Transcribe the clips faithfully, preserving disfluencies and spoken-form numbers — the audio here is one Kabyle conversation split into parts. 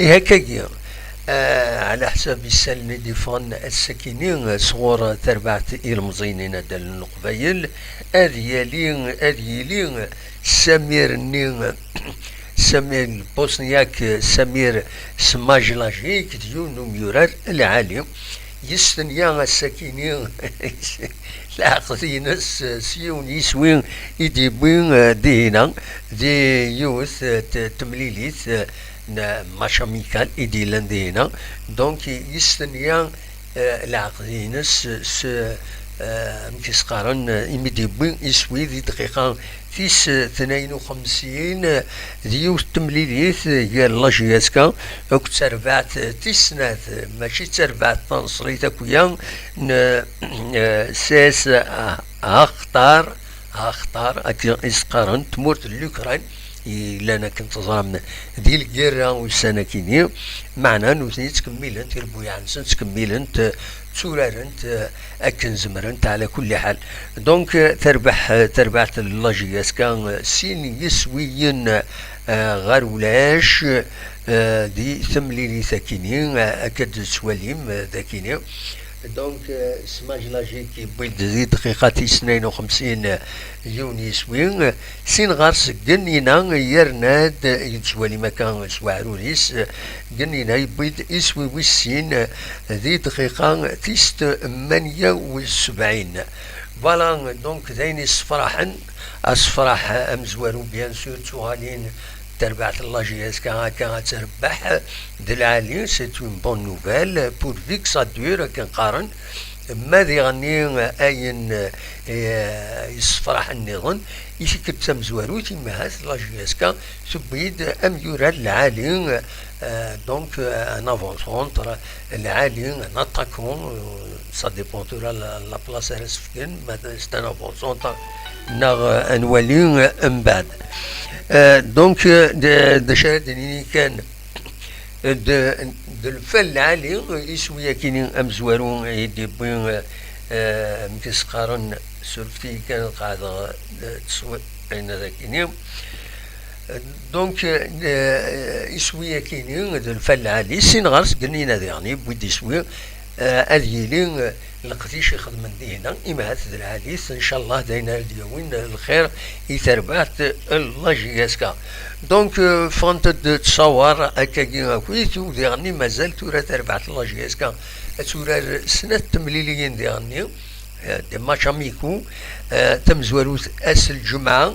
Ihi akkagi, eh, ɛla ḥsab isallen i d-yeffɣen ass-akini, eh, sɣur terbaɛt ilemẓiyen inaddalen n Leqbayel, ad yali, ad yili Samir-nni, Samir Bosniak, Samir Smajlajik, d yiwen n umyurar lɛali. Yestenya ass-akini leɛqed-ines s yiwen yiswi i d-yewwi, eh, dihina, di yiwet, eh, t-, temlilit, eh, n match amical i d-yellan dihina. Donc, yestenya, eh, leɛqed-ines s, eh, amek i s-qqaren, eh, imi d-yewwi iswi di dqiqa tis tnayen u xemsin, eh, d yiwet temlilit, eh, gar la J S K akked terbaɛt, eh, tis snat, eh, mačči d terbaɛt taneṣlit akk-ya n, eh, C S A Akhtar, Akhtar, akken i s-qqaren, tmurt n Lukran, yellan akken teẓram di lgirra ussan-akini, meɛna nutni ttkemmilen tirebbuyaɛ-nsen, ttkemmilen-t, tturaren-t, eh, akken zemren-t, ɛla kulli ḥal. Donc, eh, terbeḥ, eh, terbaɛt n la J S K, eh, sin yiswiyen, eh, ɣer ulac, eh, di temlilit akini, eh, akka d-tettwalim, eh, d akini. Donc, eh, Smajlajik yewwi-d di dqiqa tis tnayen u xemsin, eh, yiwen yiswi, eh, sin ɣer-s Gennina yerna-d, eh, yettwalim akka s weɛrur-is, eh, Gennina yewwi-d iswi wis sin, eh, di dqiqa tis tmanya u sebɛin. Voilà, donc d ayen yessefraḥen, asefraḥ amezwaru, bien sûr, d tuɣalin terbaɛt n la J S K akka ad terbeḥ d lɛali, c'est une bonne nouvelle, pourvu que ça dure, akken qqaren. Ma diɣenni ayen, eh, yessefraḥen nniḍen, i tikkelt tamezwarut, imahat la J S K tewwi-d amyurar lɛali, eh, donc, eh, un avant-centre lɛali, un attaquant, eh, ça dépend tura la, la place ara s-fken, ma c'est un avant-centre neɣ, eh, ad nwali, eh, mbeɛd. Eh, donc, eh, d, d acu ara d-nini kan, d, d lfal lɛali, iswi akini amezwaru i d-yewwi, eh, amek i s-qqaren, surfet-iyi kan ad qeɛdeɣ, eh, tteswi-, ayen ad akini. Donc, eh, iswi akini d lfal lɛali, sin ɣer-s Gennina diɣen, yewwi-d iswi, eh, ad yili, eh, leqdic ixedmen dihina, imahat d lɛali-t, ncallah d ayen ara d-yawin lxir i terbaɛt n la J S K. Donc, euh, ffɣent-d ttṣawar akkagi akkit, u diɣenni mazal tura terbaɛt n la J S K ad turar snat temliliyin diɣenni, euh, des matchs amicaux, euh, tamezwarut ass n lǧemɛa,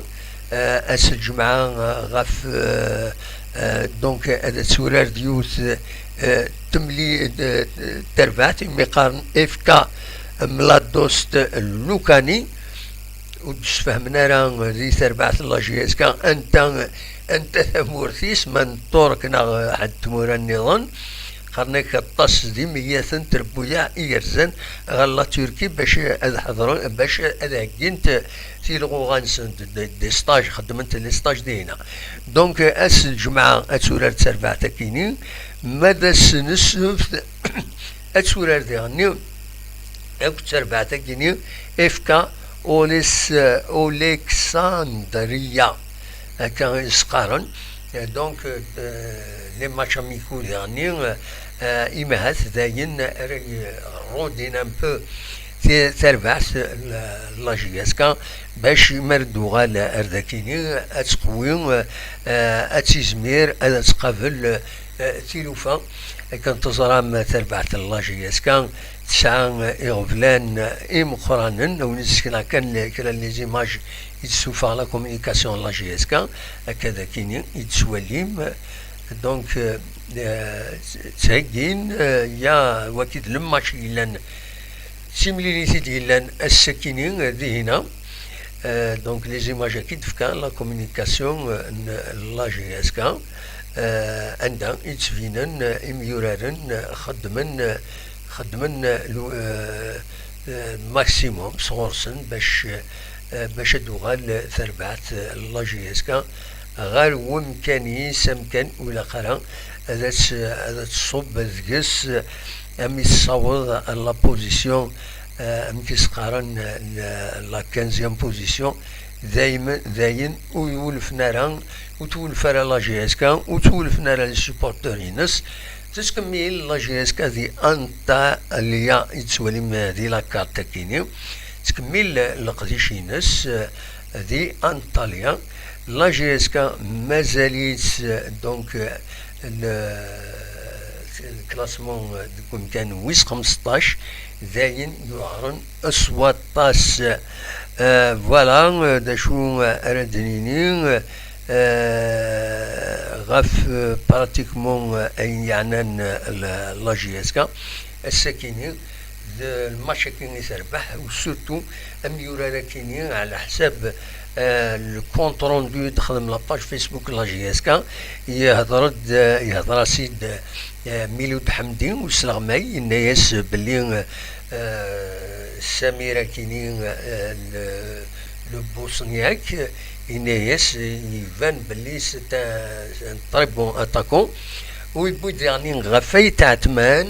euh, ass n lǧemɛa, euh, ɣef, euh, euh, donc ad turar d yiwet, euh, temli-, euh, terbaɛt, imi qqaren F K Mladost Lukani, ur d-sfehmen ara di terbaɛt n la J S K anta, anta tamurt-is, ma n Ṭṭurk neɣ ḥedd tmura nniḍen. Qqaren-ak aṭas d imeyyaten n trebbuyaɛ i yerzan ɣer la Turquie bac ad ḥeḍren, bac ad heggint tilɣuɣa-nsen, d, d, des stages, xeddment les stages dihina. Donc, ass n lǧemɛa ad turar d terbaɛt akini, ma d ass n ssebt ad turar diɣenni akked terbaɛt-agi-nni, F K Oles-, Oleksandria, akka i s-qqaren. Donc, euh, les matchs amicaux diɣenni, euh, imahat d ayen ara y-, rodin un peu ti-, tarbaɛt n la J S K, bac mi ara d-tuɣal ar dakini, ad tqewwi, euh, ad tizmir ad tqabel, euh, tilufa. Akken teẓram, tarbaɛt n la J S K tesɛa iɣeblan imeqqranen. Ad wen-d-sekneɣ kan kra n les images i d-tessufeɣ la communication n la J S K, akka d akini i d-tettwalim. Donc, euh, euh, ttheggin, euh, ya waki d le match yellan, d timlilit i d-yellan ass-akini, euh, dihina. Euh, donc, les images-agi d-tefka la communication, euh, n la J S K, euh, anda i d-ttbinen, euh, imyuraren, euh, xeddmen, euh, xeddmen, euh, lu-, euh, euh, maximum sɣur-sen bac, euh, bac ad d-tuɣal terbaɛt, euh, n la J S K ɣer wemkan-is, amkan ur ilaq ara ad as-, ad tṣubb deg-s, am i tessaweḍ la position, euh, amek i s-qqaren, euh, la quinzième position Daymen, dayen ur iwulfen ara, ur twulef ara la J S K, ur twulfen ara les supporteurs-ines. Tettkemmil la J S K di Antalya, i tettwalim di la carte-akini. Tettkemmil leqdic-ines, eh, di Antalya. La J S K mazal-itt, eh, donc, eh, le, le classement, eh, deg umkan wis xmesṭac, dayen yuɛren s waṭas. Eh, voilà, eh, d acu, eh, ara d-nini, eh, ɣef, eh, pratiquement, eh, ayen yeɛnan, eh, la, la J S K. Ass-akini, d lmatch-agi i terbeḥ, u surtout amyurar-akini, ɛla ḥsab, eh, le compte rendu i d-texdem la page Facebook la J S K, yehder-d, eh, yehder-as-id, eh, Milud Ḥemdi, usleɣmay, yenna-yas belli, eh, Samir-akini, eh, le, le Bosniak, yenna-yas, iban belli c'est un, un très bon attaquant. U yewwi-d daɣen ɣef Ayt Ɛetman,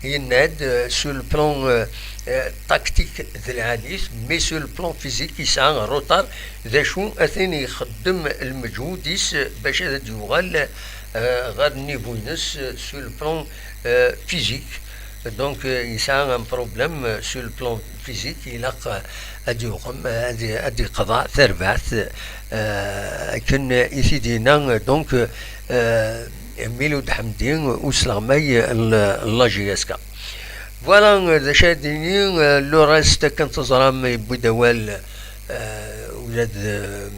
yenna-d, euh, sur le plan, euh, euh, tactique d lɛali-s, mais sur le plan physique yesɛa retard, d acu atan ixeddem lmeǧhud-is bac ad d-yuɣal, euh, ɣer niveau-ines, euh, sur le plan, euh, physique. Donc, euh, yesɛa un problème, euh, sur le plan physique, ilaq, euh, ad yuɣem, euh, ad, ad iqḍeɛ tarbaɛt, euh, akken i t-id-yenna, euh, donc, euh, Milud Ḥemdi, usleɣmay n la J S K. Voilà, d acu ara d-nini, euh, le reste, akken teẓram, yewwi-d awal, euh, ula d, euh,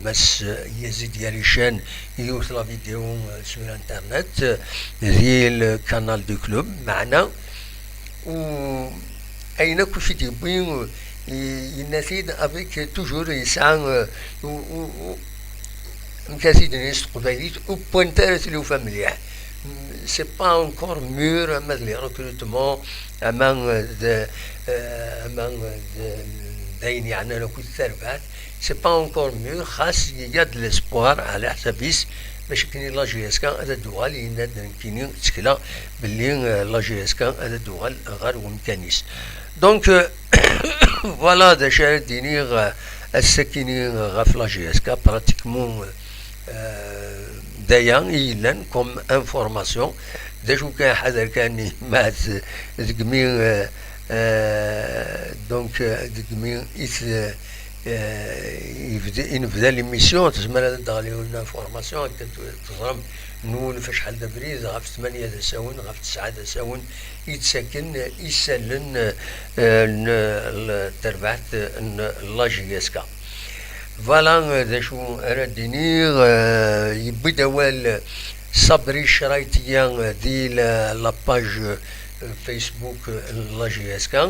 Mass Yazid Yarican, yiwet la vidéo, euh, sur Internet, euh, di le canal du club, meɛna, u ayen akk i t-id-yewwi, euh, yenna-t-id avec toujours yesɛa, euh, u, u, u, amek ara t-id-nini s teqbaylit, ur wwint ara tlufa mliḥ. C'est pas encore mûr, ama d les recrutements, ama d, euh, ama d, d ayen yeɛnan akk tarbaɛt. C'est pas encore mûr, xas il y a de l'espoir, ɛla ḥsab-is, bac akken la J S K ad d-tuɣal, yenna-d nekkini ttekleɣ belli, euh, la J S K ad d-tuɣal ɣer wemkan-is. Donc, euh, voilà d acu ara d-iniɣ, euh, ass-akini, euh, ɣef la J S K, pratiquement, euh, d aya i yellan comme information. D acu kan, ḥader kan, ma d-, deg mi, euh, euh, donc, euh, deg mi i t-, euh, yebda, i nebda l'émission, tezmer ad d-teɣli une information, akken tu-, teẓrem, nwulef acḥal d abrid, ɣef tmanya d asawen, ɣef tesɛa d asawen, i d-ttaken isallen, euh, n, n terbaɛt n la J S K. Voilà, euh, d acu ara d-iniɣ, euh, yewwi-d awal Sabri Craytia, euh, di la, la page, euh, Facebook, euh, n la J S K.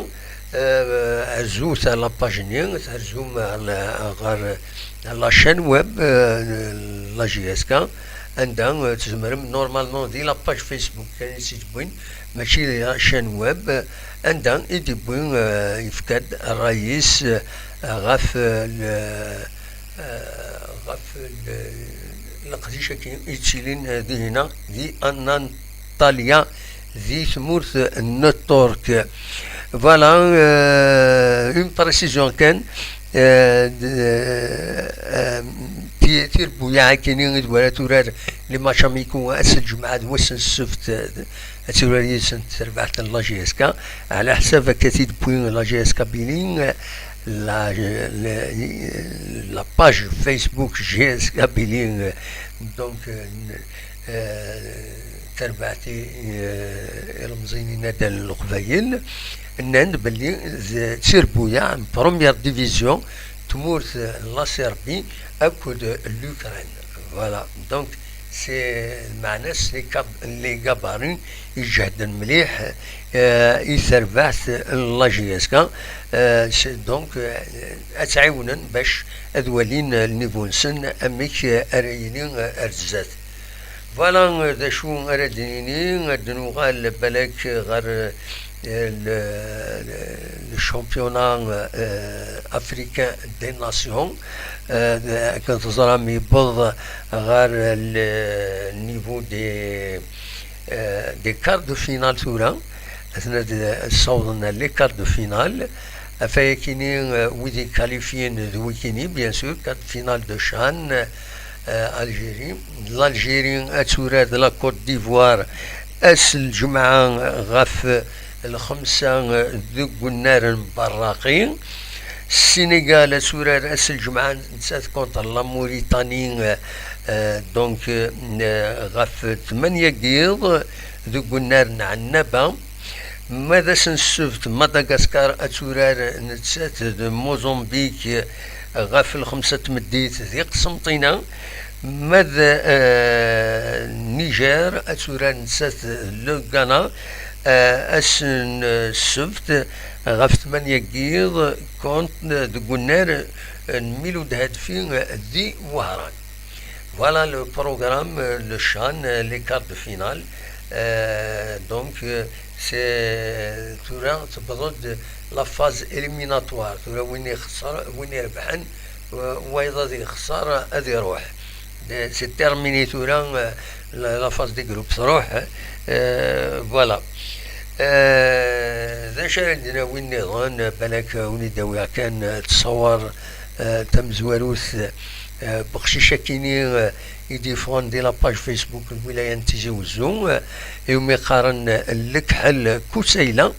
Euh, azut ar la page-nni, terzum ar la, ɣer la chaîne web, euh, n la J S K, anda, euh, tzemrem normalement di la page Facebook kan i tt-id-wwin, mačči di la chaîne web, anda i d-yewwi, euh, yefka-d ṛṛay-is, euh, ɣef, euh, le, euh, ɣef le, leqdic-agi i yettilin, euh, dihina di Antalya, di tmurt n Ṭṭurk. Voilà, euh, une précision kan, euh, d-, euh, ti-, tirebbuyaɛ-agi-nni i d-wara turar les matchs amicaux ass n lǧemɛa d wass n ssebt, euh, ad turar yid-sent terbaɛt n la J S K, ɛla ḥsab akka i t-id-tewwi la J S K Billy, la, la, la page Facebook J S K Billy, donc, euh, euh, terbaɛt i, euh, ilemẓiyen n Nadal n Leqbayel, nnan-d belli d tirebbuyaɛ n première division tmurt n la Serbie akked l'Ukraine. Voilà, donc, c'est, lmeɛna-s, les gab-, les gabarits iǧehden mliḥ, euh, i terbaɛt n la J S K, euh, c'est donc, euh, ad tt-ɛiwnen bac ad walin, euh, lnivu-nsen amek, euh, ara yili, euh, ar zdat. Voilà, euh, d acu ara d-nini, ad d-nuɣal balak ɣer, euh, le, le, le championnat, euh, africain des nations. Euh, akken teẓram, yewweḍ ɣer le niveau des, euh, des quarts de finale tura. Atna d-, ssawḍen les quarts de finale. Ɣef wayakini, eh, wid i qualifyen d wikini, bien sûr, quart de finale de CHAN, eh, Algérie. L'Algérie ad turar d la Côte d'Ivoire ass n lǧemɛa ɣef lxemsa deg unnar n Berraqi. Sénégal ad turar ass n lǧemɛa nettat contre la Mauritanie, eh, donc, eh, ɣef tmanya n yiḍ deg unnar n Ɛennaba. Ma d ass n ssebt, Madagascar ad turar nettat d Mozambique ɣef lxemsa n tmeddit di Qsenṭina. Ma d, eh, Niger ad turar nettat d le Ghana, eh, ass n ssebt ɣef tmanya n yiḍ, contre, deg unnar n Miloud Hadfi di Wehran. Voilà le programme, euh, le CHAN, euh, les quarts de finale. Euh, donc, euh, c'est, tura tewweḍ-d la phase éliminatoire. Tura win ixesser, win irebḥen, euh, wayeḍ ad yexser, ad iruḥ. Euh, c'est terminé tura, euh, la, la phase des groupes tṛuḥ, hein. Euh, voilà. Euh, d acu ara d-nawi nniḍen? Balak, euh, wen-id-awiɣ kan, euh, ttṣawar, euh, tamezwarut, euh, beqcic akini, euh, i d-yeffɣen di la page Facebook n lwilaya n Tizi Wezzu, euh, iwumi qqaren, euh, Lekḥel Kusayla.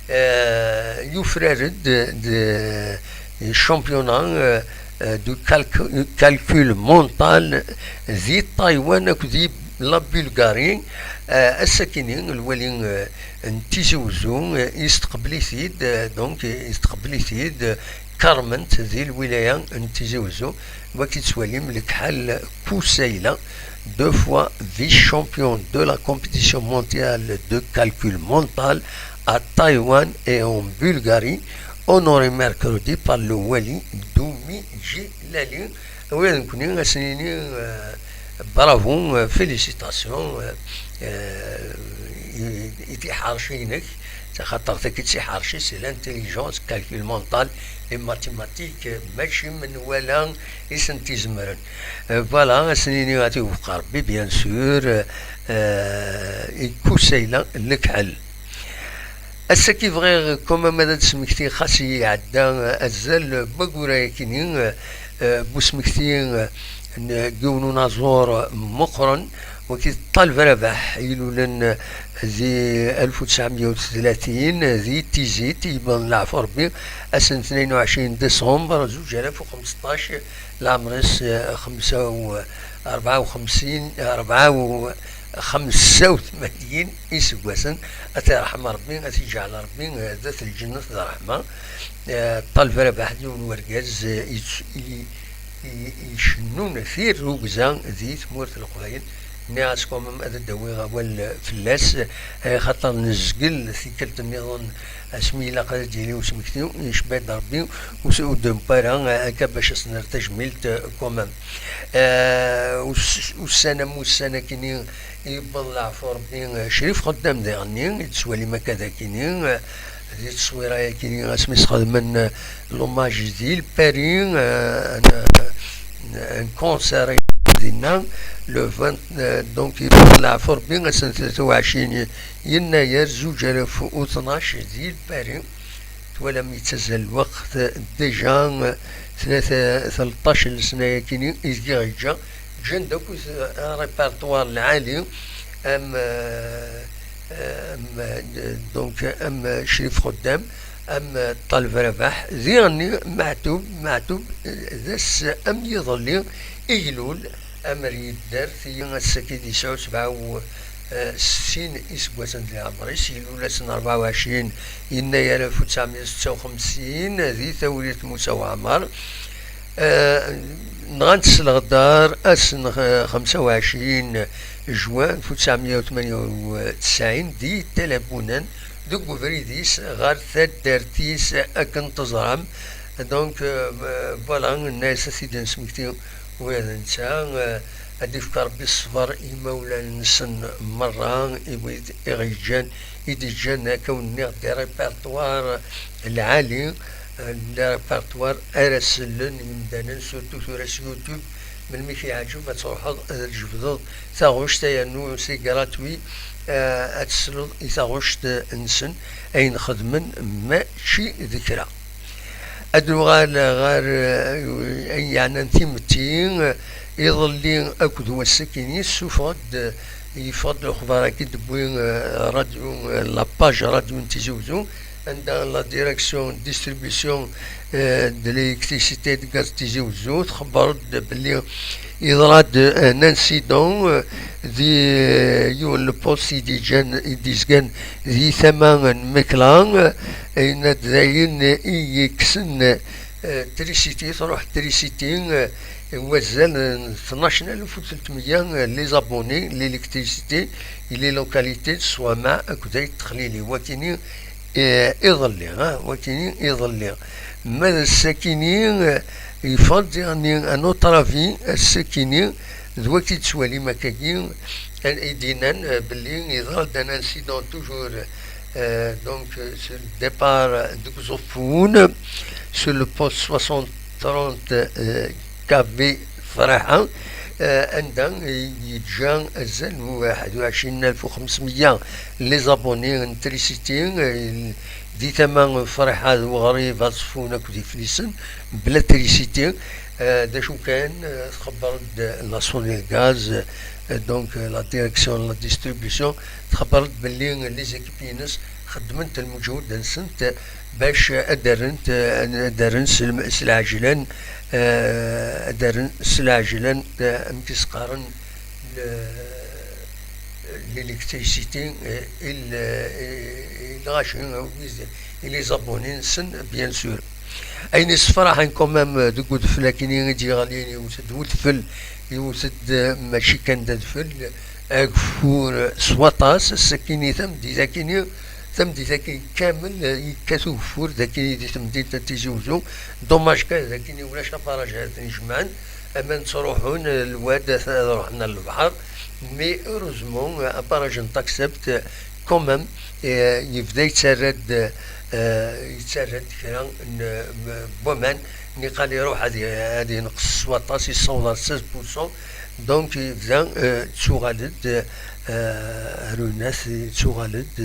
Euh, yufrar-d d, d championnat, euh, euh, du calcu-, calcul mental di Taïwan akked di la Bulgarie. Euh, ass-akini, lwali, euh, n Tizi Wezzu, euh, yesteqbel-it-id, euh, donc, yesteqbel-it-id, euh, Karment di lwilaya n Tizi Wezzu, wagi tettwalim Lekḥal Kusayla, deux fois vice-champion de la compétition mondiale de calcul mental à Taïwan et en Bulgarie, honoré mercredi par le wali Doumi Djilali. Ula d nekkni ad s-nini, euh, bravo, euh, félicitations, euh, euh, i, i tiḥerci-inek, xaṭer tagi d tiḥerci, c'est l'intelligence, calcul mental, les mathématiques, euh, mačči menwala i sent-izemren. Euh, voilà, ad s-nini ad t-iwefeq Rebbi, bien sûr, euh, euh, i Kusayla Lekḥel. Ass-agi bɣiɣ quand même ad d-smektiɣ, xas iɛedda, euh, azal n wayyur-agi-nni, euh, bu smekti, euh, n yiwen unaẓur meqqren, wagi d Ṭaleb Rabaḥ, ilulen di alef u tesɛemya u tlatin di Tizi, yewweḍ leɛfu Rebbi, ass n tnayen u ɛecrin décembre zuǧ alaf u xemseṭṭac, leɛmer-is, eh, xemsa u rebɛa u xemsin, rebɛa u xemsa u tmanyin iseggasen, ad t-yerḥem Rebbi, ad t-iǧɛel Rebbi, eh, d at lǧennet d ṛṛeḥma. Eh, Ṭaleb Rabaḥ d yiwen n wergaz, eh, yett-, i, i, icennun tirrugza di tmurt n Leqbayel. Nniɣ-as quand même ad d-awiɣ awal fell-as, eh, xaṭer nezgel tikkelt nniḍen asmi ilaq ad d-yili usmekti, yecba-d Rebbi, ur s-, ur d-newwi ara, eh, akka bac as-nerr tajmilt, eh, quand même. Eh, us-, ussan am ussan akini, yewweḍ leɛfu Rebbi, eh, Crif Xeddam diɣenni, i d-tettwalim akka d akini, eh, di tteswira-yakini, asmi sxedmen, eh, l'hommage di Lpari, eh, n, n concert dinna, le vingt, eh, donc, yewweḍ leɛfu Rebbi, ass n tlata u ɛecrin yennayer zuǧ alaf u tnac di Lpari. Twalam yettazzal lweqt, déjà, eh, tlata, tleṭṭac n lesna-yakini i deg i ɣ-yeǧǧa, ǧǧan-d akk, eh, un répertoire lɛali, am, eh, am, eh, donc, am Crif Xeddam, am, eh, Ṭaleb Rabaḥ, diɣenni Meɛtub, Meɛtub, eh, d ass am yiḍelli, iglul, amer yedder, tili ass-agi d yesɛa sebɛa u, eh, settin iseggasen di leɛmer-is, ilul ass n rebɛa u ɛecrin yennayer alef u tesɛemya u setta u xemsin di Tawrirt Musa Waɛmer. Eh, nɣan-t s leɣdar ass n, eh, xemsa u ɛecrin juin alef u tesɛemya u tmanya u tesɛin di Talabunan, deg ubrid-is ɣer taddart-is, akken teẓram. Donc, eh, voilà, nenna-as ad t-id-nesmekti ula d netta, eh, ad d-ifk Rebbi ṣṣber i imawlan-nsen merra, i wid i ɣ-yeǧǧan, i d-yeǧǧan, akka wen-nniɣ, des répertoires lɛali, eh, des répertoires ara sellen yimdanen, surtout tura s YouTube, melmi k-yeɛǧeb ad truḥeḍ ad d-tjebdeḍ taɣect, yernu c'est gratuit, eh, ad tesleḍ i taɣect-nsen, ayen xedmen mačči d kra. Ad nuɣal ɣer, eh, ayen yeɛnan timetti, eh, iḍelli akked wass-akini, ssufeɣ-d, eh, yeffeɣ-d lexbar-agi d-tewwi, eh, radio, eh, la page radio n Tizi Uzzu, anda la direction de distribution, eh, de l'électricité et de gaz Tizi Uzzu txebber-d belli yeḍra-d, eh, un incident, eh, di, eh, yiwen le poste i d-yeǧǧan, i d-yezgan di tama n Mekla, eh, yenna-d d ayen i yekksen, eh, trisiti, truḥ trisiti, eh, wazal n tnac alef u tletmeyya, eh, les abonnés, l'électricité, i les localités de Soama akked Ayt Texlili. Wakini, eh, iḍelli, ah, wakini iḍelli. Ma d ass-akini, eh, yeffeɣ-d diɣenni un autre avis, ass-akini, d waki d-tettwalim akkagi, eh, i d-yennan, eh, belli yeḍra-d un incident toujours, eh, donc, eh, sur le départ de Gzufun, sur le poste soixante trente, eh, K V Fraha, eh, anda i yeǧǧa azal n waḥed u ɛecrin alef u xemsmeyya les abonnés n trisiti, eh, di tama n Fraha d Weɣrib, Aẓeffun akked Iflisen, bla trisiti. Eh, d acu kan, eh, txebber-d la Sonelgaz, eh, donc, eh, la direction de la distribution, txebber-d belli les équipes-ines xeddment lmeǧhud-nsent bac ad rrent, ad rrent s lem-, s lɛejlan, eh, ad rrent s lɛejlan, eh, amek i s-qqaren, le-, l'électricité, eh, i l-, i, i lɣaci, eh, i les abonnés-nsen, bien sûr. Ayen yessefraḥen quand même, eh, deg udfel akini i d-yeɣlin, yewwet-d udfel, yewwet-d, eh, mačči kan d adfel, ageffur, eh, s waṭas, ass-akini tameddit akini, tameddit-agi kamel, eh, yekkat ugeffur dagi di temdint n Tizi Uzzu. Dommage kan dagi ulac abaraj ara ten-ijemɛen, aman ttruḥun, eh, lwad ad, ad ruḥen ar lebḥer. Mais heureusement, eh, abaraj n Taxept, eh, quand même, eh, yebda yettarra-d, eh, yettarra-d kra n, n waman, niqal iruḥ ad, ad yenqes s waṭas, yessaweḍ ar seize pour cent. Donc, yebda, eh, ttuɣal-d, eh, arunat, ttuɣal-d,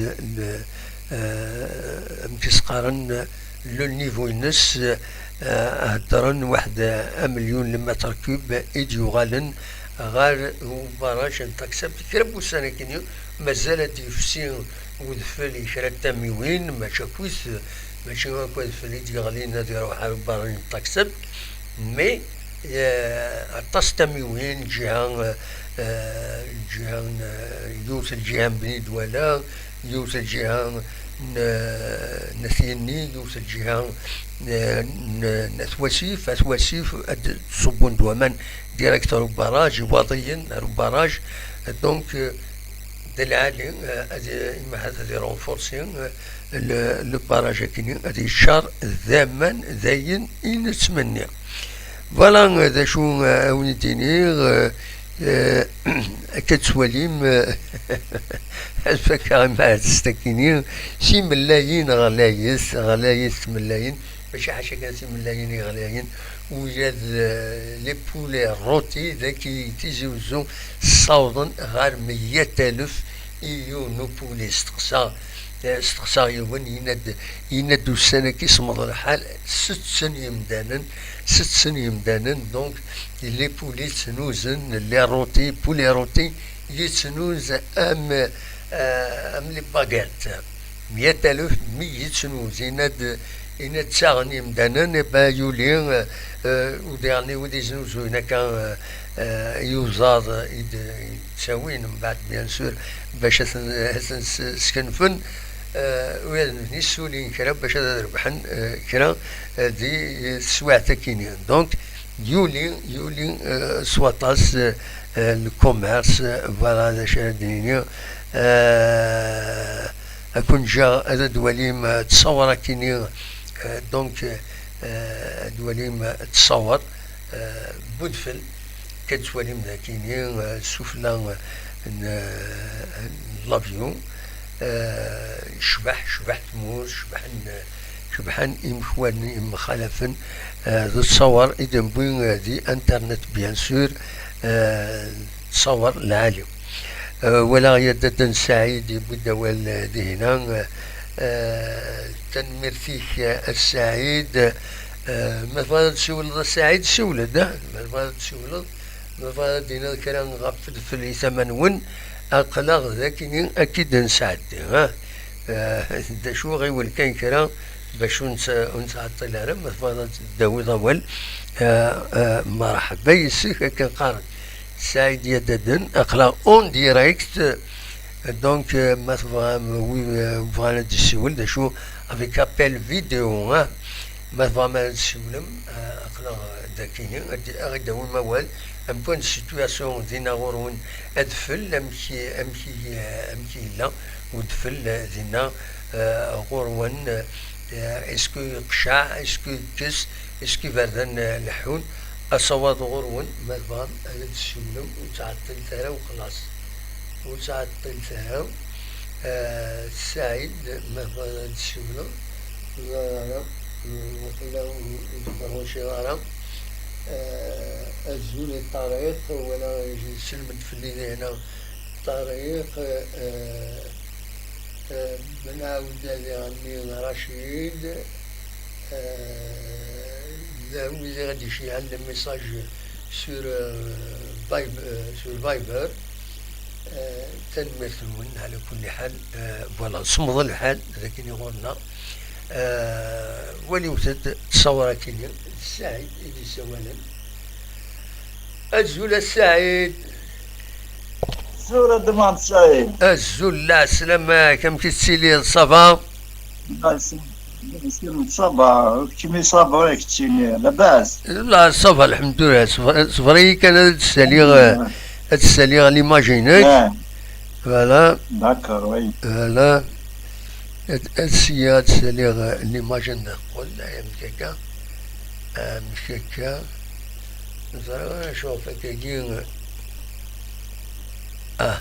eh, amek i s-qqaren, le niveau-ines, eh, heddren waḥed amelyun le mètre cube i d-yuɣalen ɣer ubaraj n Taxept. Kra n wussan akkin, mazal ad d-yefsi udfel i kra n tamiwin, mačči akkit, mačči akk adfel i d-yeɣlin ad iruḥ ar ubaraj n Taxept, mais, eh, aṭas n tamiwin, lǧiha, eh, lǧiha n, eh, yiwet lǧiha n Bni Dwala, yiwet lǧiha n, n At Yenni, yiwet lǧiha n, n, n At Wasif, At Wasif, ad d-ṣubbun-d waman direct ar ubaraj, Iwaḍiyen ar ubaraj. Donc, eh, d lɛali, eh, ad, imahat ad irenforsi, eh, le, le barrage akini, ad yeččar d aman d ayen i nettmenni. Voilà, eh, d acu, eh, a wen-id-iniɣ, eh, eh, akka d-tettwalim, eh, ad fakkeɣ imahat s takini, timellayin ɣlayet, ɣlayet tmellayin, mačči ḥaca kan timellayin i ɣlayen, ula d, eh, les poulets rôtis, dagi Tizi Uzzu, ssawḍen ɣer meyya alef i yiwen n upuli. Steqsaɣ, eh, steqsaɣ yiwen, yenna-d, yenna-d ussan-agi semmeḍ lḥal, setten yemdanen, setten yemdanen, donc les poulets ttnuzen, les rôtis, poulet rôti, yettnuz am, eh, am les baguettes. Meyya alef mi yettnuz, yenna-d, yenna-d ttaɣen yemdanen, eh ben, yuli, eh, eh, udiɣen i wid iznuzuyen akka, eh, eh, i uẓaḍ, eh, i d-, i d-ttawin mbeɛd, bien sûr, bac ad ten-, ad ten-s-, skenfen, eh, u ad nutni ssulin kra bac ad rebḥen, eh, kra, eh, di teswiɛt akini. Donc, yuli, yuli, eh, s waṭas, eh, eh, le commerce, eh, voilà d acu ara d-nini. Eh, ad ken-ǧǧeɣ ad d-twalim, eh, ttṣawar akini, eh, donc, eh, ad d-twalim, eh, ttṣawar, eh, n udfel, akka d-tettwalim dakini, eh, sufella, eh, n, eh, n l'avion, eh, cbeḥ, cbeḥ tmurt, cebḥen, cebḥen imekwan imxalafen, eh, d ttṣawar i d-newwi, eh, di internet, bien sûr, eh, ttṣawar lɛali. Eh, walaɣ ya Dda n Saɛid yewwi-d awal, eh, dihina. Eh, eh, tanemmirt-ik, eh, a Saɛid. Eh, ma tebɣiḍ ad tessiwleḍ a Saɛid, siwel-d, ah. Ma tebɣiḍ ad tessiwleḍ, ma tebɣiḍ ad d-tiniḍ kra ɣef udfel i tama-nwen, aql-aɣ dagi ad k-id-nesɛeddi, ah. Eh, d acu, ɣiwel kan kra bac ur nett-, ur nettɛeṭṭil ara, ma tebɣiḍ ad d-tawiḍ awal, eh, eh, merḥba yes-k, akken qqaren. Saɛid Yadaden, aql-aɣ en direct. Donc, euh, ma tebɣam, wi, euh, bɣan ad d-yessiwel, d acu, avec appel vidéo, hein? Ma tebɣam ad d-tessiwlem, euh, aql-aɣ, euh, dagi, ad d-, ad d-tawim awal, un point de situation dinna ɣur-wen, adfel, amek i, amek i, euh, amek i yella udfel, euh, dinna, euh, ɣur-wen, euh, est-ce que yeqceɛ, est-ce que yekkes, est-ce que iberdan, euh, leḥḥun? Asawaḍ ɣur-wen, ma tebɣam ad d-tessiwlem, ur ttɛeṭṭilet ara, u xlaṣ. Ur ttɛeṭṭilet ara. Eh, Saɛid, ma tebɣiḍ ad d-tessiwleḍ, ur ẓriɣ ara, waqila ur, ur tebṛuciḍ ara. Eh, azul i Ṭariq, wala yesselmed fell-i dina Ṭariq, eh, eh, Benɛawd ad iɣenni Racid, eh, d wid i ɣ-d-icelɛen le message sur, eh, Vib-, eh, sur Viber. Eh, tanemmirt-nwen, ɛla kulli ḥal. Eh, voilà, semmeḍ lḥal, d akken i ɣur-nneɣ. Eh, walimt-d ttṣawṛa-k-ini, d Saɛid i d-yessawalen. Azul a Saɛid. Azul a Dman Saɛid. Azul, lɛeslama-k, amek i tettiliḍ, ça va? Lɛeslama, ça va, keččini ça va, keččini, labas? La, ça va, lḥemdullah, ṣber-, ṣber-iyi kan ad d-ssaliɣ, eh, ad d-ssaliɣ l'image-inek. Ah. Voilà. D'accord, oui. Voilà. Ad, ad ssiya ad d-ssaliɣ, eh, l'image-nni teqqel, amek akka. Amek akka. Ẓriɣ ara acu ɣef akkagi. Ah,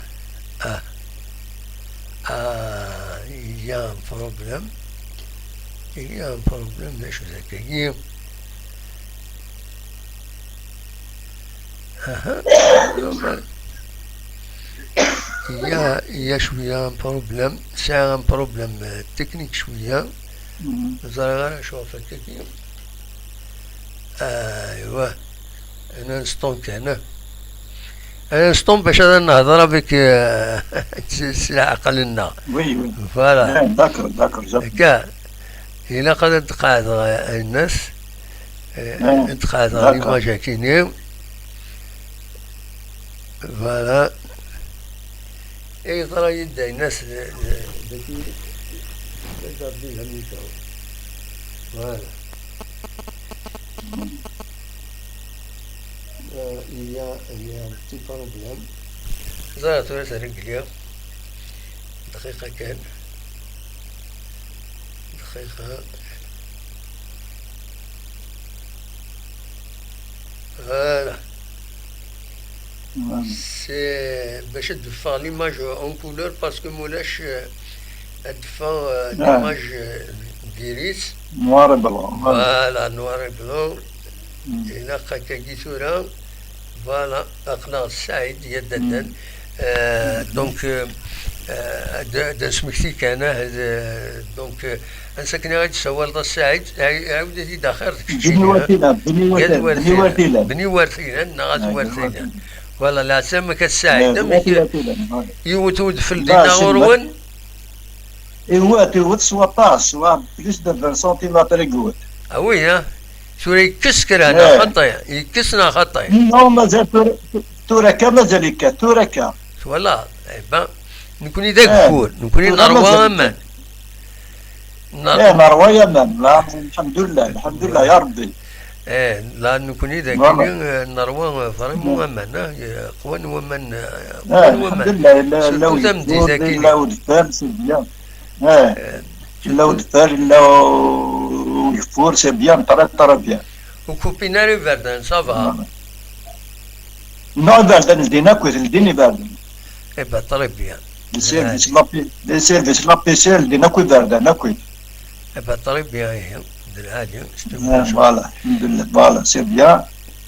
ah. Ah, il y a un problème. Il y a un problème, d acu d akkagi? Aha. Il y a, il y a cwiya un problème. Sɛiɣ un problème, euh, technique cwiya. Mhm. Ẓriɣ ara acu ɣef akkagi. Aywa. Un instant kan, ah. Un instant bac ad nehder avec, euh, s, s leɛqel-nneɣ. Oui, oui. Voilà. Ah, d'accord, d'accord, d'accord. Akka, ilaq ad d-qeɛdeɣ, euh, ayennas, euh, ah, ad d-qeɛdeɣ d'accord. L'image-agi-ni. Voilà. Et yeḍra-yi-d ayennas, euh, euh, dagi, dagi, dagi, dagi. Voilà. Euh, il y a, il y a un petit problème. Ẓriɣ tura ad t-regleɣ. Dqiqa kan. Dqiqa. Voilà. C'est bac ad d-teffeɣ l'image en couleur parce que ma ulac, euh, ad d-teffeɣ, euh, ah, l'image, euh, diri-tt. Noir et blanc. Voilà, noir et blanc. Mm. Ilaq akkagi tura. Voilà, aql-aɣ d Saɛid Yadaden. Mm. Euh, donc, euh, euh, ad, ad nesmekti kan, ah, d, donc, euh, ansa akken i ɣ-d-tessawaleḍ a Saɛid, ɛi-, ɛiwed-it-id axir deg keččini, Bni Wartilan, Bni Wartilan, Bni Wartilan. Bni Wartilan, neɣ At Wartilan. Voilà, leɛsama-k a Saɛid, amek yiwet udfel dinna ɣur-wen? Iwet, iwet s waṭas, s wa plus de vingt centimètres i iwet. Ah oui, hein? Tura yekkes kra, neɣ xaṭi? Yekkes neɣ xaṭi? Non, mazal tura, tura kan mazal yekkat, tura kan. Twalaḍ, eh ben, nekni d ageffur, nekni nerwa aman. Eh, nerwa aman, la, lḥemdullah, lḥemdullah, ya Rebbi. Eh, la, nekni dagi, eh, nerwa, eh, vraiment aman, eh, yeqwan waman, eh, yeqwan waman. Surtout tameddit-agi. Yella udfel, c'est bien. Eh, yella udfel, yella ugeffur, c'est bien, très, très bien. Ur kupin ara iberdan, ça va. Non, iberdan ldin akk, ldin iberdan. Eh ben, très bien. Le service, la P-, le service, la P C L, ldin akk iberdan, akk. Eh ben, très bien, ihi. D lɛali, c'est tout. Eh, voilà, alhamdulillah, voilà, c'est bien.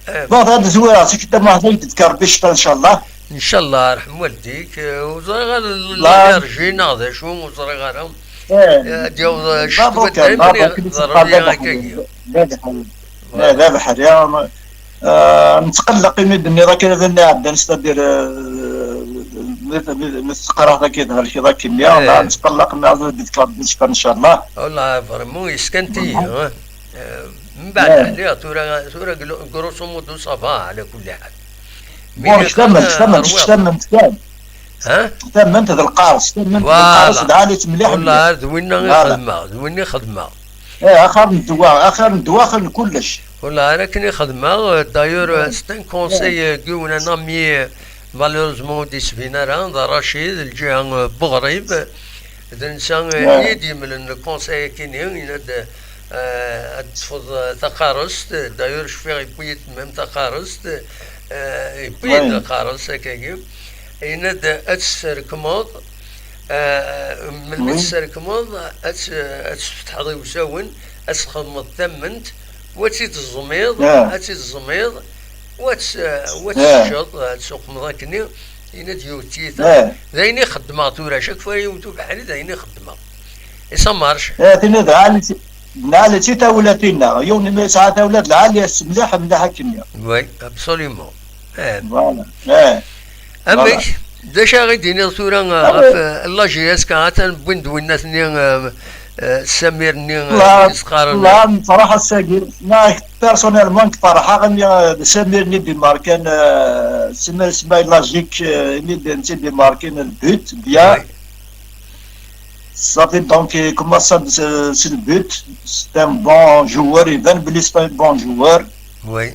Eh. Bon, ad zwireɣ seg tama ad d-tkerbict, inchallah. Inchallah, rḥem waldik, eh, ur ẓriɣ ara l'énergie neɣ d acu, ur ẓriɣ ara. Eh, ad d-yaweḍ, eh, ccetwa daymen d aberkan, d aberkan, d aberkan, d aberkan. Voilà. Eh, d abeḥri. Ah, netqelleq imi d-nniḍ akken ad nɛeddan, c'est-à-dire, eh, mi, mi, mi tettqaraḍ akka d helkeḍ akkenni, eh, netqelleq mi ad d-tfeḍ ncekr, ncallah. Wallah, vraiment, yeskanti-yi, hein. Eh, mbeɛd, eh, ɛliɣ, tura, tura, glo-, grosso modo, ça va, ɛla kulli ḥal. Mi bon, nixdem, nixdem, rwiɣ. Nixdem kan. Ha? Nixdem d lqares, nixdem d lqares, voilà. D ɛali-tt mliḥ, mliḥ. Voilà, d winna i xedmeɣ, d winna i xedmeɣ. Eh, axir n ddwa, axir n ddwa, axir n kullec. Wallah, ar akken i xedmeɣ, euh, d'ailleurs, euh, c'est un conseil, euh, n yiwen, un ami, euh, malheureusement ur d-yettbin ara, d Racid, lǧiha, euh, n Buɣrib, d netta, euh, i yi-d-yemlen le conseil-agi-nni, yenna-d, euh, ad teṭṭfeḍ, euh, taqarest, d'ailleurs, cfiɣ yewwi-yi-d même taqarest, euh, yewwi-yi-d taqarest, akkagi, yenna-d ad tesserkmeḍ, Ah, melmi tesserkmeḍ, ad tt-, ad tesfetḥeḍ i usawen, ad txedmeḍ tamment, u ad tt-id-teẓmiḍ, ad tt-id-teẓmiḍ, u ad tt-, u ad tt-teččeḍ, ad tt-tuqmeḍ akkenni, yenna-d yiwet tiyita. D ayen i xeddmeɣ tura, chaque fois yewwet ubeḥri, d ayen i xeddmeɣ. Et ça marche. Eh, tinna d lɛali, d lɛali si tawlatin-nneɣ. Yiwen mi yesɛa tawla d lɛali, ass mliḥ, mliḥ akkenni. Oui, absolument. Eh. Voilà. Eh. Amek? Voilà. D acu ara ɣ-d-tiniḍ tura, ah, ɣef, eh, la J S K? Atan wwin-d winnat-nni, eh, eh, Samir-nni, eh, la, i s-qqaren. La, nefreḥ ass-agi. Ma, personnellement, nefreḥ imi, eh, d Samir-nni d-imarkan, eh, Samir Smaïl Lagic, eh, imi d netta i d-imarkan le but, bien. Oui. Ça fait donc, eh, commence s, s le but. C'est un bon joueur, iban belli c'est un bon joueur. Oui.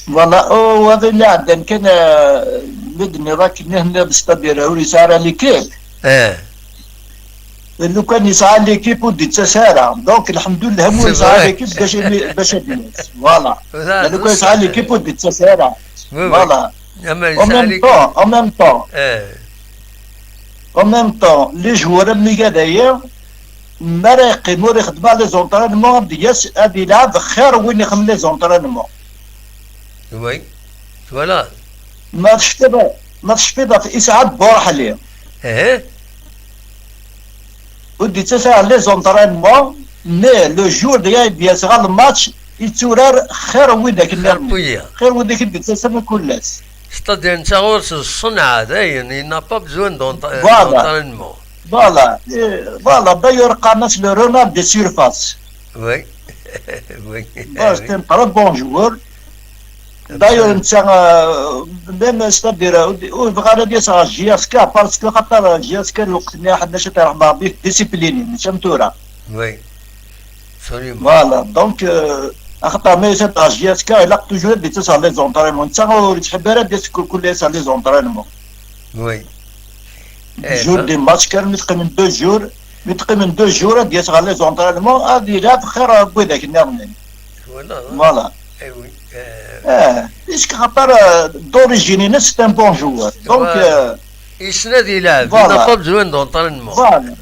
Voilà, u wagi-nni iɛeddan kan, eh, mi d-nniḍ akken i tenniḍ, c'est-à-dire ur yesɛi ara l'équipe. Eh. Lukan yesɛa l'équipe ur d-yettas ara. Donc, lḥemdullah, mu yesɛa l'équipe bac ad, bac ad d-yas. Voilà. Lukan yesɛa l'équipe ur d-yettas ara. Oui, oui. Voilà. En même temps, en même temps. Eh. En même temps, les joueurs am nnig-a dayi, mi ara yeqqim ur ixeddem ara les entraînements, ad d-yas, ad yelɛeb xir win ixeddmen les entraînements. Oui. Voilà. Ma tecfiḍ, ma tecfiḍ ɣef Isɛad Burḥli. Eh. Ur d-yettas ara les entraînements, mais le jour deg ay d-yas ɣer le match, yetturar xir n widak nniḍen. Xir n wiyi. Xir n widak i d-yettasen kul ass. C'est-à-dire, netta ɣur-s ṣṣenɛa, dayen, il n'a pas besoin d'entra-, d'entraînement. Voilà. Eh, voilà, d'ailleurs, qqaren-as le renard de surface. Oui. Oui. Bon, c'est un très bon joueur. D'ailleurs, netta, euh, même, c'est-à-dire, euh, ur yebɣi ara ad yas ɣer J S K, parce que xaṭer J S K lweqt-nni, ḥedd mačči ad t-yerḥem Rebbi, discipline, mačči am tura. Oui. Absolument. Voilà, donc, euh, axaṭer ma yusa-d ɣer J S K, ilaq toujours ad d-yettas ɣer les entraînements. Netta ur yettḥibbi ara ad d-yas kul, kul ass ɣer les entraînements. Oui. Eh, jour de match, kan mi teqqimen deux jours, mi teqqimen deux jours, ad d-yas ɣer les entraînements, ad yelɛeb xir n widak nniḍen. Voilà. Voilà. Eh oui. Eh, puisque xaṭer, euh, d'origine-ines, c'est un bon joueur. Donc, euh, yessen ad yelɛeb, il n'a pas besoin d'entraînement. Voilà.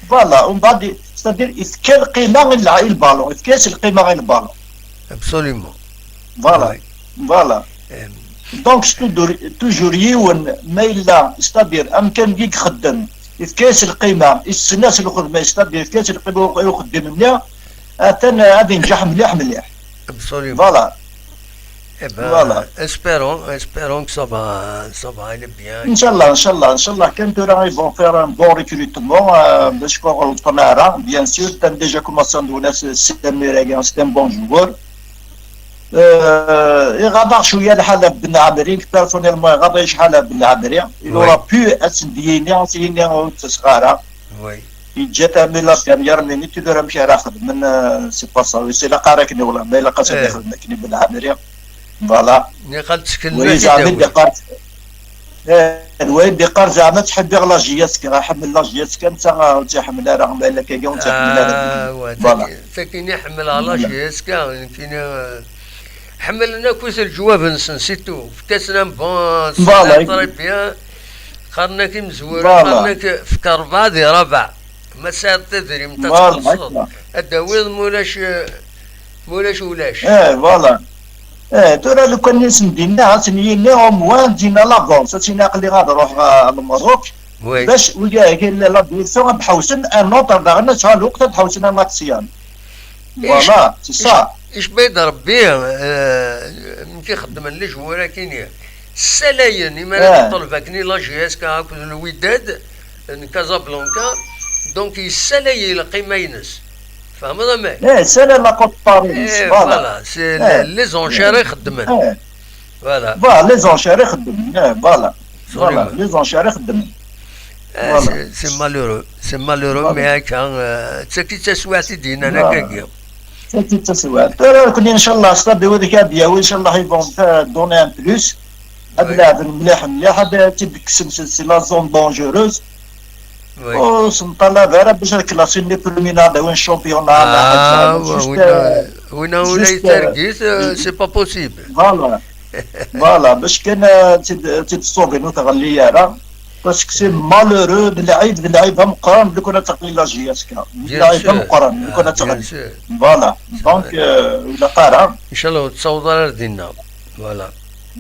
Voilà. Umbeɛd, c'est-à-dire, yefka lqima i lballon, yefka-as lqima i lballon. Absolument. Voilà. Oui. Voilà. Donc, c'est toujours, toujours yiwen, ma yella, c'est-à-dire, amkan i ixeddem, yefka-as lqima, yessen-as lxedma, c'est-à-dire, yefka-as lqima i uxeddim-nni, atan ad inǧeḥ mliḥ, mliḥ. Absolument. Voilà. Eh ben, voilà. Espérons, espérons que ça va, ça va aller bien. Inch'Allah, Inch'Allah, Inch'Allah, kan tura, ils vont faire un bon recrutement, euh, bac ur ɣelṭen ara, bien sûr, atan déjà commencé ad nwen Samir-agi, c'est un bon joueur. Euh, iɣaḍ-aɣ cwiya lḥal ɣef Ben Ɛemri, personnellement, iɣaḍ-iyi cḥal ɣef Ben Ɛemri. Il aura pu ad sen-d-yini, ad s-yini ur ttaseɣ ara. Oui. Yeǧǧa-t armi la dernière minute, tura amek ara xedmen, euh, c'est pas ça. Ur ilaq ara akken i wala, ma ilaq ad s-ixdem akken i Ben Ɛemri. Voilà. Niqal ttkel. Oui, zeɛma i d-iqqar, eh, d wayen d-iqqar zeɛma ttḥibbiɣ la J S K, ḥemmel la J S K, netta ur tt-iḥemmel ara, ma yella akka ur tt-iḥemmel ara. Ah, wa, voilà. Takin, takin i ḥemmleɣ la J S K, nekkini, eh, ḥemmlen akk leǧwab-nsen, c'est tout. Fkan-asen un bon, voilà, très bien. Qqaren-ak imezwura, voilà. Qqaren-ak fek rebɛa di rebɛa. Ma tesɛiḍ tadrimt ad txellṣeḍ, ad d-tawiḍ, ma ulac, eh, ma ulac, ulac. Eh, voilà. Eh, tura lukan i sen-d-inna, ad sen-yini, au moins, ad d-yini à l'avance, ad s-yini aql-i ad ruḥeɣ ɣer Lmerruk, Oui. Bac wigi-agi la direction ad ḥewsen un autre daɣen, ad sɛun lweqt ad ḥewsen un ancien. Voilà, c'est ça. Icba-d Rebbi, eh, amek i xeddmen les joueurs-akini. Ssalayen, imi ara d-ṭṭelb akken i la J S K akked Wydad n Casablanca, donc yessalay lqima-ines. Tfehmeḍ amek? Eh, c'est la cote partie, eh, voilà, c'est les enchères i xeddmen. Eh. Voilà. Voilà, les enchères i xeddmen, eh, voilà. Voilà, les enchères i xeddmen. Eh, voilà. C'est, c'est malheureux, c'est malheureux, voilà. Mais akka, eh, d tagi d taswiɛt i d-yennan akkagi. D tagi d taswiɛt. Ara nekni, inchallah, stade wid akka ad d-yawi, inchallah, ils vont faire donner un plus. Ad laɛben mliḥ, mliḥ, ad tt-id-kksen si, si la zone dangereuse. Ur s-nṭalab ara bac ad klasin les premiers, ad awin championnat, la ḥaǧa, ah, juste, wina, euh, wina ula juste, euh, yettargit, euh, c'est pas possible. Voilà. Voilà, bac kan, euh, ad tt-id-, ad tt-id-ṣṣubin ur tɣelli ara. Parce que c'est malheureux, d lɛib, d lɛib ameqqran, lukan ad teɣli la J S K. D lɛib ameqqran, lukan ad teɣli. Voilà. Donc, euh, ur ilaq ara. Inchallah ur tessaweḍ ara ar dinna. Voilà.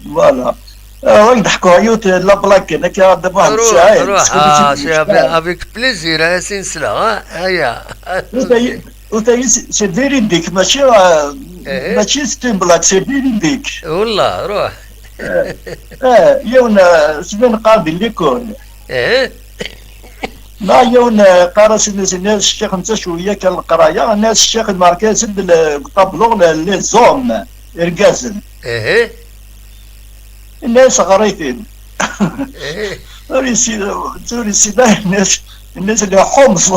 Voilà. Ah, ad d-ḥkuɣ yiwet la blague kan akka, d Muḥend Saɛid. Ruḥ, ah, c'est avec, avec plaisir, ah, ad as-in-sleɣ, ah, aya. Utayi, utayi, c'est, c'est véridique, mačči, ah, mačči c'est une blague, c'est véridique. Wallah, ruḥ. Eh, eh, yiwen, ah, smin qqar di l'école. Eh. Ma yiwen, eh, qqar-as, inna-as, inna-as ccix netta cwiya kan leqraya, inna-as ccix imarka-as-d le-, deg ṭablu le-, les hommes, irgazen. Ihi. Inna-as ɣer-iten. Ihi. Ur yessin, ur yessin ara, inna-as, inna-as les hommes.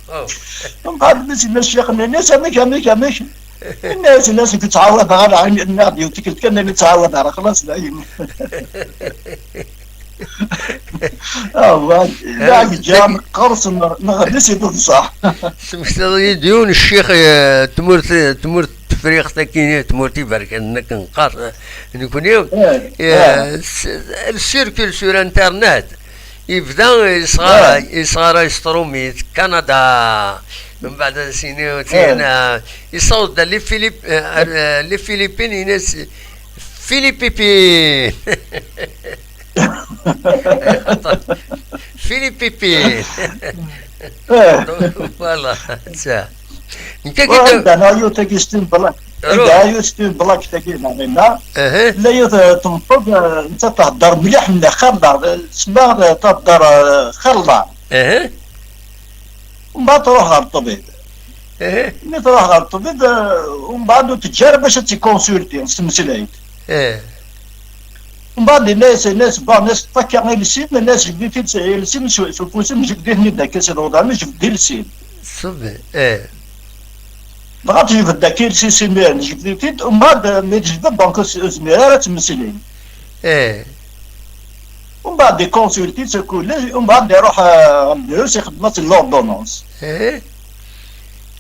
Oh. Mbeɛd mi s-yenna ccix-nni, inna-as amek, amek, amek? Inna-as, inna-as nekk ttɛawadeɣ ara, nniɣ-d yiwet tikkelt kan, nniɣ ttɛawadeɣ ara, xlaṣ dayen. Ah, wa, eh, la ǧǧan qqers neɣ, neɣ d si d ṣṣeḥ. Smektaḍ-iyi-d yiwen ccix, eh, tmurt, tmurt Tefriqt akkin, tmurt iberkanen akken qqar, eh, nekni, eh, eh, s-, le circule sur Internet. Yebda yesɣaray, yesɣaray s trumit, Kanada, mbeɛd ad as-yini, tin, eh, yessaweḍ-d ar les Filip-, eh, ar, eh, les Philippines, yenna-as, Filipipin. Filipipin. Eh. Donc, voilà, ça. Nekk ad d-, anda neɣ yiwet tagi c'est une blague. Anda yiwet c'est une blague tagi, neɣ inna. Tella yiwet, eh, tmeṭṭut, eh, nettat thedder mliḥ, mliḥ, xir Allah, eh, tsemma, eh, thedder, eh, xir Allah. Mbeɛd tṛuḥ ɣer ṭṭbib. Mi tṛuḥ ɣer ṭṭbib, eh, mbeɛd ur teǧǧi ara bac ad tt-ikonsulti s tmeslayt. Mbeɛd yenna-yas, yenna-yas, bon, yenna-yas, ṭṭakka iles-im, yenna-yas, jbed-it-id s iles-im, s, s ufus-im, jbed-it-nni d akka s lewḍam, jbed-d iles-im. Ṣṣebi, eh. Dɣa tejbed-d akka iles-is imiren, jbed-it-id, mbeɛd, eh, mi tejbed, donc, ur s-, ur zmir ara ad temmeslay. Eh. Mbeɛd ikonsulti-tt akk, mbeɛd iruḥ, eh, ɣer Drus, ixdem-as l'ordonnance. Eh.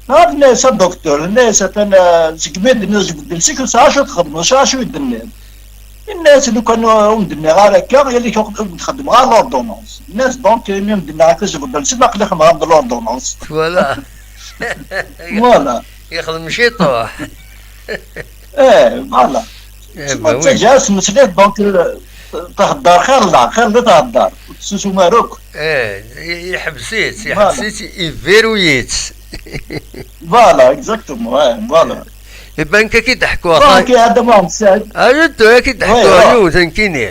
Nniɣ-as a docteur, nniɣ-as atan, eh, segmi d-nniɣ jbed iles-ik, ur sɛiɣ acu txedmeḍ, acu, acu i d-tenniḍ? Yenna-as lukan ur m-d-nniɣ ara akka, yal-ik ur d-xeddmeɣ ara l'ordonnance. Nniɣ-as donc, imi ur m-d-nniɣ akka jbed iles-im, aql-i xedmeɣ-am-d l'ordonnance. Voilà. Voilà. Yexdem ciṭuḥ. Eh, voilà. Eh, tma bah oui. Ttaǧǧa-as tmeslayt, donc, eh, thedder xir Allah, xir Allah thedder. Ur tessusum ara akk. Eh, i-, iḥbes-itt, voilà. Iḥbes-itt, iverruy-itt. Voilà, exactement, ouais, voilà. Iban kan ki d-ḥkuɣ. Bon, ta-, ki Adam Saɛid. Ah, je te, ki d-ḥkuɣ, ouais, yiwet nekkini.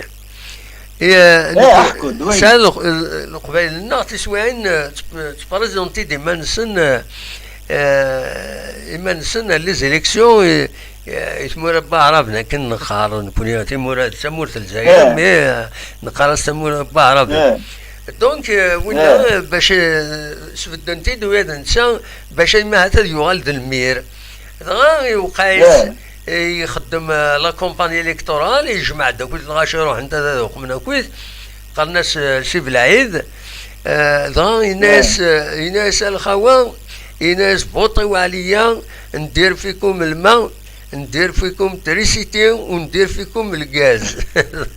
Eh, eh, ḥku-d, oui. Sɛan leq-, Leqbayel-nneɣ tiswiɛin, eh, tt-, ttprezenti-d iman-nsen, eh, eh, iman-nsen à les élections, eh, eh, i tmura n Waɛraben akken neqqar nekkni, timura d tamurt n Lezzayer, eh, mais, eh, neqqar-as tamura n Waɛraben. Eh. Donc, eh, winna, eh, bac, eh, sbedden-t-id ula d netta, bac ayma ahat ad yuɣal d lmir. Dɣa iwqeɛ-it, eh, ixeddem, eh, la campagne électorale, yejmeɛ-d akk lɣaci ruḥen ad, ad uqmen akkit, qqaren-as, eh, Si Belɛid. Eh, dɣa yenna-as, eh, yenna-as a lxawa, yenna-as buṭiw ɛliya, ndir fikum lma, ndir fikum trisiti, u ndir fikum lgaz.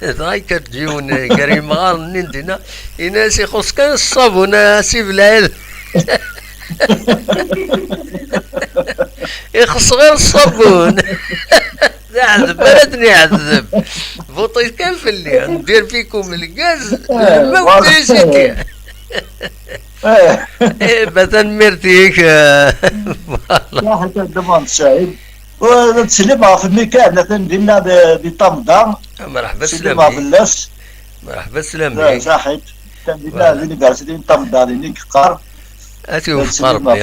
Dɣa yekker-d yiwen, eh, gar yimɣaren-nni n dinna, yenna-as ixuṣ kan ṣṣabun, a Si Belɛid. Ixeṣṣ ɣir ṣṣabun. D aɛdeb ara ten-iɛedeb. Buṭi kan fell-i, ndir fikum lgaz, eh, lmawt voilà. Isiti. Eh. Eh, ben, tanemmirt-ik, eh, voilà. Saḥit a Dda Muḥend Saɛid. Wa, ttsellim ɣef mmi kan, atan dinna di, di Ṭamḍa. Merḥba sslam-ik. Ɣef fell-as. Merḥba sslam-ik. Saḥit. Atan dinna, voilà. Di université n Ṭamḍa, din i yeqqar. Ad t-iwefeq Rebbi.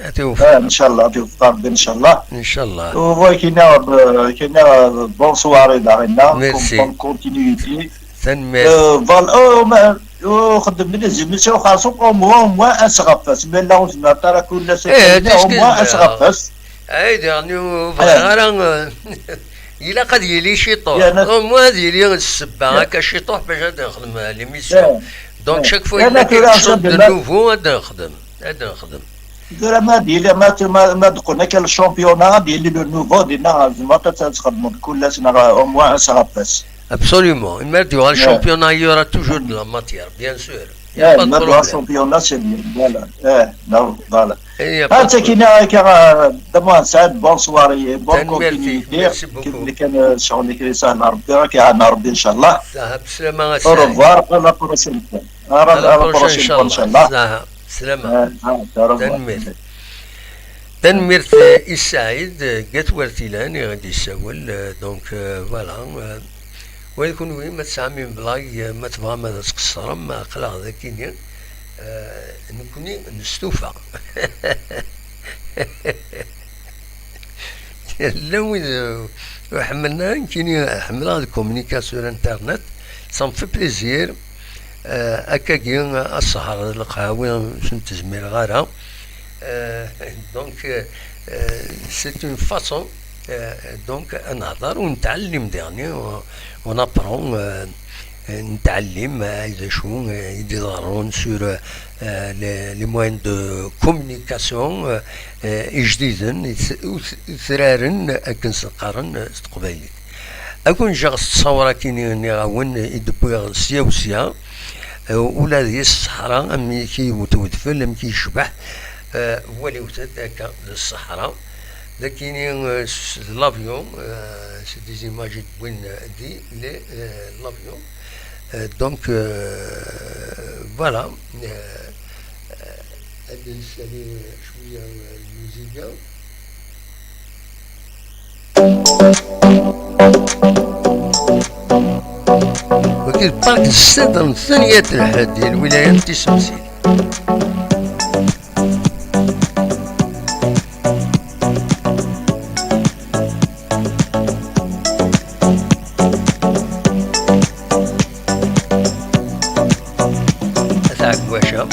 Ad t-iwefeq. Ah, ncallah, ad t-iwefeq Rebbi, ncallah. Ncallah. U kina, kina, bonsoir i daɣ-inna. Merci. Bonne continuité. Tanemmirt. Euh, voilà, oh, ma, oh, xeddmen les émissions xaṣum, au moins, au moins, ass ɣef wass. Ma yella ur zmireḍ ara kul ass, eh, au moins, ass ɣef wass. Ay, daɣen ur bɣiɣ ara, euh, ilaq ad yili ciṭuḥ. Au moins ad yili ssebba, akka ciṭuḥ bac ad nexdem, euh, l'émission. Donc, chaque fois yella quelque chose de nouveau, ad nexdem. Ad nexdem. Tura ma d-yili, ma, ma, ma d-qqen akka le championnat, ad d-yili le nouveau, dinna tzemreḍ ad txedmeḍ kul ass neɣ au moins ass ɣef wass. Absolument. Ma d-yuɣal championnat, il y aura toujours de la matière, bien sûr. Il y a pas de problème. Ma d-yuɣal championnat, c'est bien. Voilà. Eh, non, voilà. Il y a pas de problème. Hatta kina akka, euh, Dda Muḥend Saɛid, bonsoir et bonne continuité. Merci beaucoup. Kif kan, euh, ccɣel-ik, yesɛa Rebbi, ad k-iɛawen Rebbi, ncallah. Saha, bslama a Saɛid. Au revoir, à la prochaine fois. À la prochaine fois, ncallah. Saha, bslama. Tanemmirt. Tanemmirt i Saɛid, eh, Gatwar Tilan, i ɣ-d-yessawel, eh, donc, eh, voilà, eh, wa d kunwi, ma tesɛam une blague, eh, ma tebɣam ad tqeṣṣrem, aql-aɣ d akini, eh, nekni nestufa. Llan wid, eh, ur ḥemmlen ara, nekkini ḥemmleɣ ad communiquer sur internet, ça me fait plaisir. Eh, akkagi, asehher d leqhawi, ur ten-tezmireɣ ara. Eh, donc, eh, c'est une façon, eh, donc, ad nehder u netɛellim diɣen, on, on apprend, eh, netɛellim, eh, d acu, eh, i d-iḍerrun sur, eh, les, les moyens de communication, eh, eh, ijdiden, it-, ut-, utraren, akken s-qqaren, eh, s teqbaylit. Ad ken-ǧǧeɣ s ttṣawra-kini nniɣ-awen i d-wwiɣ sya u sya, eh, ula d yis ṣṣeḥra, amek i iwet wedfel, amek i yecbeḥ, eh, waliwet-d akka d ṣṣeḥra. D akini, eh, s, d l'avion, eh, c'est des images i d-wwin, eh, di les, eh, l'avion. Eh, donc, eh, voilà. Eh, eh, ad d-nessali cwiya, eh, lmuziga. Wagi d park n Ssid n Tanyat Lḥed di lwilaya n Tisemsil. At Ɛegwaca.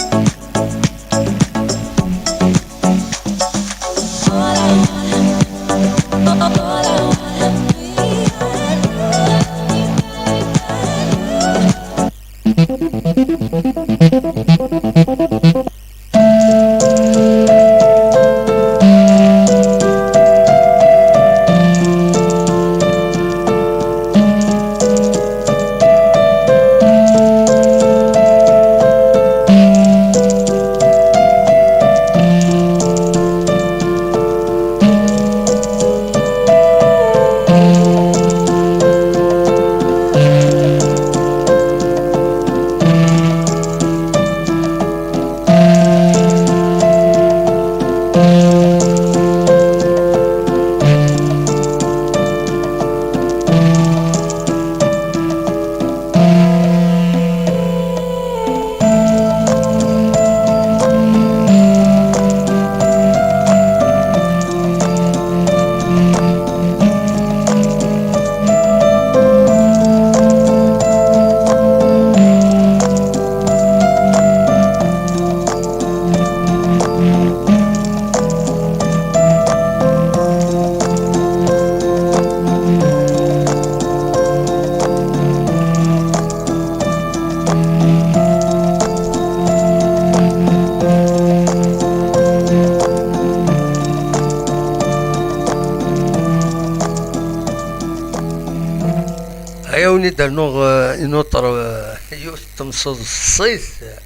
Aya wen-id-rnuɣ, eh, inuṭer, eh, yiwet n temseḍsit, eh,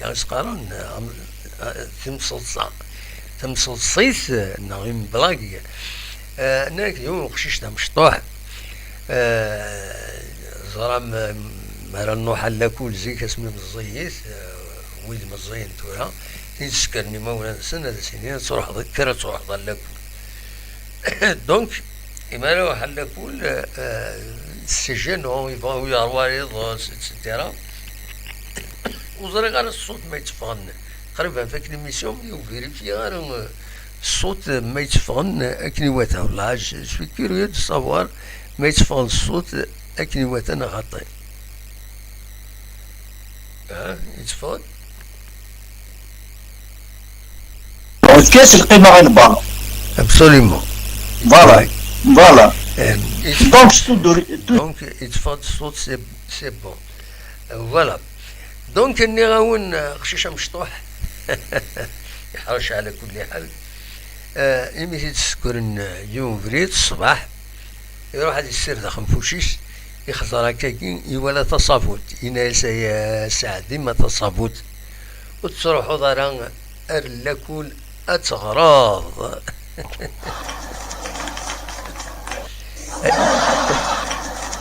kan s-qqaren, eh, am-, eh, timseḍsa, timseḍsit, eh, neɣ une blague. Eh, nnan-ak d yiwen uqcic d amecṭuḥ. Ẓram, mi ara nruḥ ar lakul zik asmi meẓẓiyit, wid meẓẓiyen tura, i d-ssekren imawlan-nsen ad as-inin ad truḥeḍ, kker ad truḥeḍ ar lakul. Donc, imi ara iruḥ ar lakul, c'est gênant, yebɣa ad yaɣ wayeḍ, et cetera. Ur ẓriɣ ara ṣṣut ma yetteffɣen. Qrib ad nfak l'émission, mais ur vérifié ara, euh, ṣṣut ma yetteffɣen akken iwata. Là, je suis curieux de savoir ma yetteffɣen ṣṣut akken iwata neɣ xaṭi. Ah, yetteffɣen? Tefka-as lqima i lebɣa. Absolument. Voilà. Oui. Voilà. Euh, Donc, je te dis. Donc, yetteffeɣ-d ṣṣut, c'est, c'est bon. Euh, voilà. Donc, nniɣ-awen, euh, aqcic amecṭuḥ. Yeḥrec ɛla kulli ḥal. Euh, imi t-id-ssekren, euh, yiwen ubrid ṣṣbeḥ, iruḥ ad yessired axenfuc-is, ixẓer akkagi, iwala taṣabut. Yenna-yas: "Ay a Saɛdi, ma taṣabut, ur tettruḥuḍ ara ar lakul ad teɣreḍ."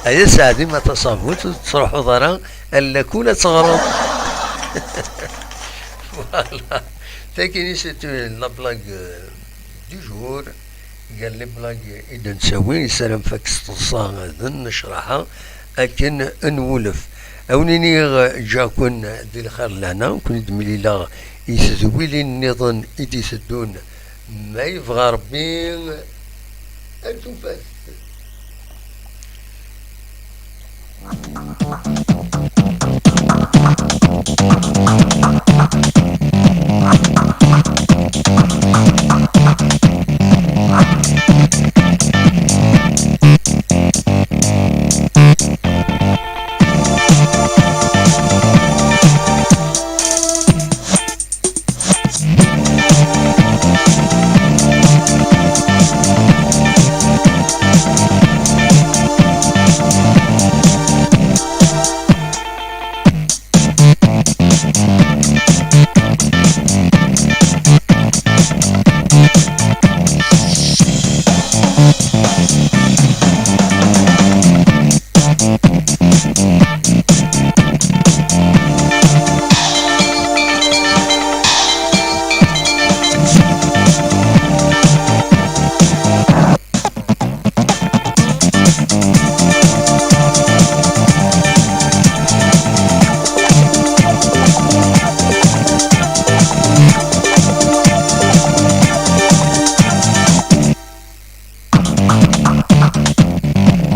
Ay a Saɛdi, ma taṣabut, ur tettruḥuḍ ara ar lakul ad teɣreḍ. Voilà. Tagi, c'est la blague, euh, du jour. Gar les blagues i d-nettawi, nessaram fakk s teḍsa d nnecraḥa akken nwulef. A wen-iniɣ, ǧǧiɣ-ken di lxir d lehna, ken-id-mlileɣ i tedwilin nniḍen i d-iteddun ma yebɣa Rebbi. Ar tufat.